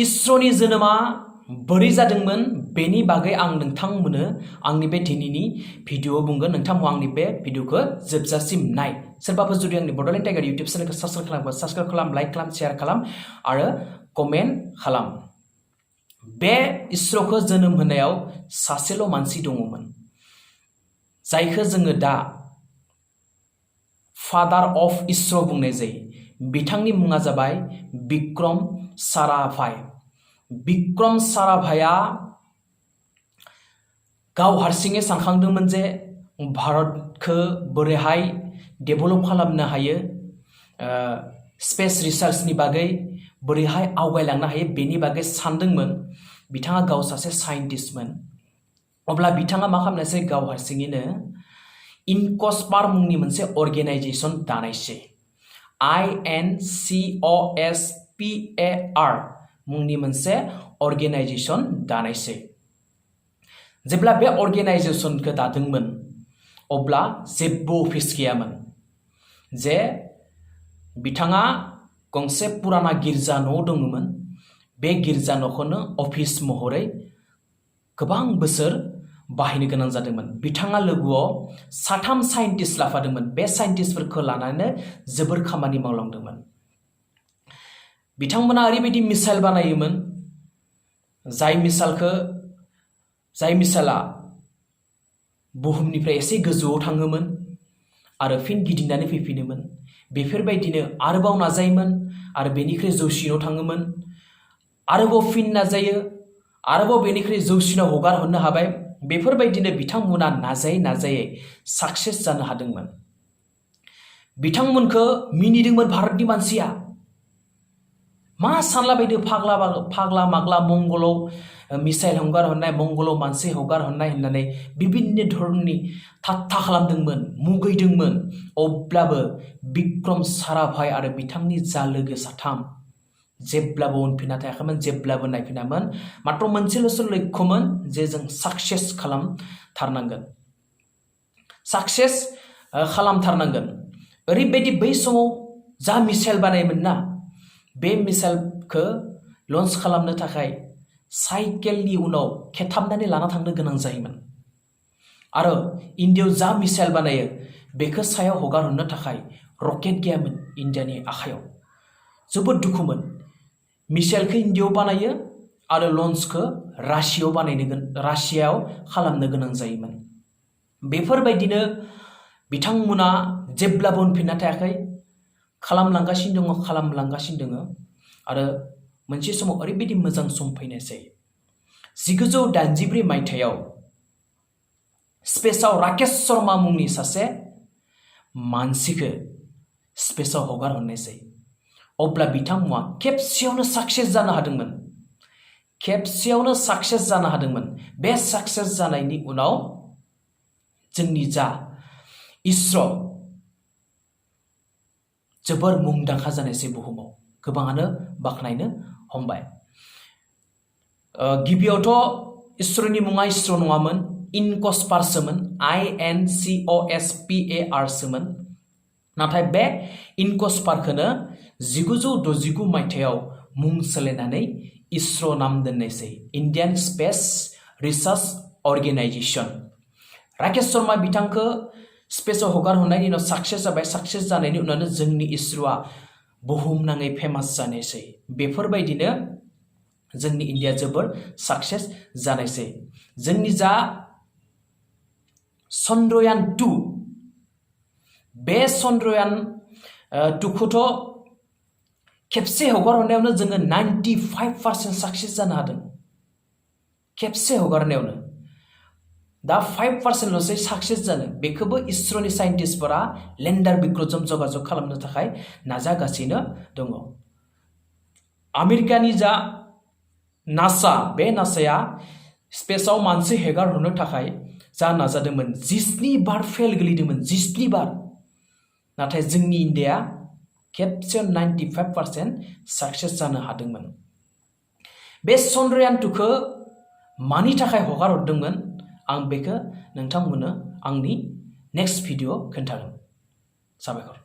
इसरोनि जोनोमा बोरै जादोंमोन बेनि बागै आं नोंथांमोननो आंनि बे दिनैनि भिडिअआव बुंगोन। नोंथांमोना आंनि बे भिडिअखौ जोबजासिम नाय। सोरबाफोर जुदि आंनि बड'लेण्ड टाइगार इउटिउब चेनेलखौ साबस्क्राइब खालाम, लाइक खालाम, शेयार खालाम आरो कमेन्ट खालाम। बे इसरोखौ जोनोम होनायाव सासेल' मानसि दङमोन, जायखौ जोङो दा फादार अफ इसरो बुंनाय जायो। बिथांनि मुङा जाबाय बिक्रम साराभाई। बिक्रम साराभाईआ गाव हारसिङै सानखांदोंमोन जे भारतखौ बोरैहाय डेभेलप खालामनो हायो, स्पेस रिसार्चनि बागै बोरैहाय आवगायलांनो हायो बेनि बागै सानदोंमोन। बिथाङा गाव सासे साइन्टिस्टमोन। अब्ला बिथाङा मा खालामनायसै, गाव हारसिङैनो इनकस्पार मुंनि मोनसे अर्गेनाइजेसन दानायसै। INCOSPAR मुंनि मोनसे अर्गेनाइजेसन दानायसै। जेब्ला बे अर्गेनाइजेसनखौ दादोंमोन अब्ला जेबो अफिस गैयामोन। जे बिथाङा गंसे पुराना गिर्जा न' दङमोन। बे गिर्जा न'खौनो अफिस महरै गोबां बोसोर बाहायनो गोनां जादोंमोन। बिथाङा लोगोआव 3 साइन्टिस्ट लाफादोंमोन। बे साइन्टिस्टफोरखौ लानानै जोबोर खामानि मावलांदोंमोन। बिथांमोना ओरैबायदि मिसाइल बानायोमोन, जाय मिसाइला बुहुमनिफ्राय एसे गोजौआव थाङोमोन आरो फिन गिदिंनानै फैफिनोमोन। बेफोरबायदिनो आरोबाव नाजायोमोन आरो बेनिख्रुइ जौसिनाव थाङोमोन, आरोबाव फिन नाजायो, आरोबाव बेनिख्रुइ जौसिनाव हगार हरनो हाबाय। बेफोरबायदिनो बिथांमोना नाजायै नाजायै साक्सेस जानो हादोंमोन। बिथांमोनखौ मिनिदोंमोन भारतनि मानसिया। मा सानलाबायदो, फाग्ला माग्ला मंगलाव मिसाइल हगार हरनाय, मंगलाव मानसि हगार हरनाय होननानै बिभिन्न धरननि थाट्टा खालामदोंमोन, मुगैदोंमोन। अब्लाबो बिक्रम साराभाई आरो बिथांनि जा लोगो 3 जेब्लाबो उनफिनना थायाखैमोन, जेब्लाबो नायफिनामोन। मात्र मोनसेल'सो लक्ष्यमोन जे जों साक्सेस खालामथारनांगोन, साक्सेस खालामथारनांगोन। ओरैबायदि बै समाव जा मिसाइल बानायोमोन ना, बे मिसाइलखौ लन्च खालामनो थाखाय साइकेलनि उनाव खेथाबनानै लाना थांनो गोनां जायोमोन। आरो इन्डियायाव जा मिसाइल बानायो बेखौ सायाव हगार हरनो थाखाय रकेट गैयामोन इन्डियानि आखायाव। जोबोद दुखुमोन। मिसाइलखौ इन्डियायाव बानायो आरो लन्चखौ रासियायाव खालामनो गोनां जायोमोन। बेफोरबायदिनो बिथांमोना जेब्लाबो उनफिनना थायाखै, खालामलांगासिनो दङ। आरो मोनसे समाव ओरैबायदि मोजां सम फैनायसै, 1984 मायथाइयाव स्पेसआव राकेश शर्मा मुंनि सासे मानसिखौ स्पेसआव हगार हरनायसै। अब्ला बिथांमोना खेबसेयावनो साक्सेस जानो हादोंमोन। बे साक्सेस जानायनि उनाव जोंनि जा इसरो जोबोर मुंदांखा जानायसै। बुहुमाव गोबाङानो बाख्नायनो हमबाय। गिबियावथ' इसरोनि मुङा इसरो नङामोन, इनकस्पारसोमोन, INCOSPAR सोमोन। नाथाय बे इनकस्पारखौनो 1969 मायथाइयाव मुं सोलायनानै इसरो नाम दोननायसै, Indian space research organisation. Rakesh Sharma बिथांखौ स्पेसआव हगार हरनायनि उनाव साक्सेस जाबाय। साक्सेस जानायनि उनावनो जोंनि इसरोआ बुहुमनाङै फेमास जानायसै। बेफोरबायदिनो जोंनि इन्डिया जोबोर साक्सेस जानायसै। जोंनि जा चन्द्रयान 2, बे चन्द्रयान 2 खौथ' खेबसे हगार हरनायावनो जोङो 95% साक्सेस जानो हादों। खेबसे हगारनायावनो दा 5%ल'सै साक्सेस जानो। बेखौबो इसरोनि साइन्टिस्टफोरा लेन्डार बिक्रमजों जगाजग खालामनो थाखाय नाजागासिनो दङ। आमेरिकानि जा नासा, बे नासाया स्पेसआव मानसि हगार हरनो थाखाय जा नाजादोंमोन, 17 बार फेल गोलैदोंमोन, 17 बार। नाथाय जोंनि इन्डिया खेबसेयाव 95% साक्सेस जानो हादोंमोन। बे चन्द्रयान 2 खौ मानि थाखाय हगार हरदोंमोन, आं बेखौ नोंथांमोननो आंनि नेक्स्ट भिडिअ खोन्थागोन। साबायखर।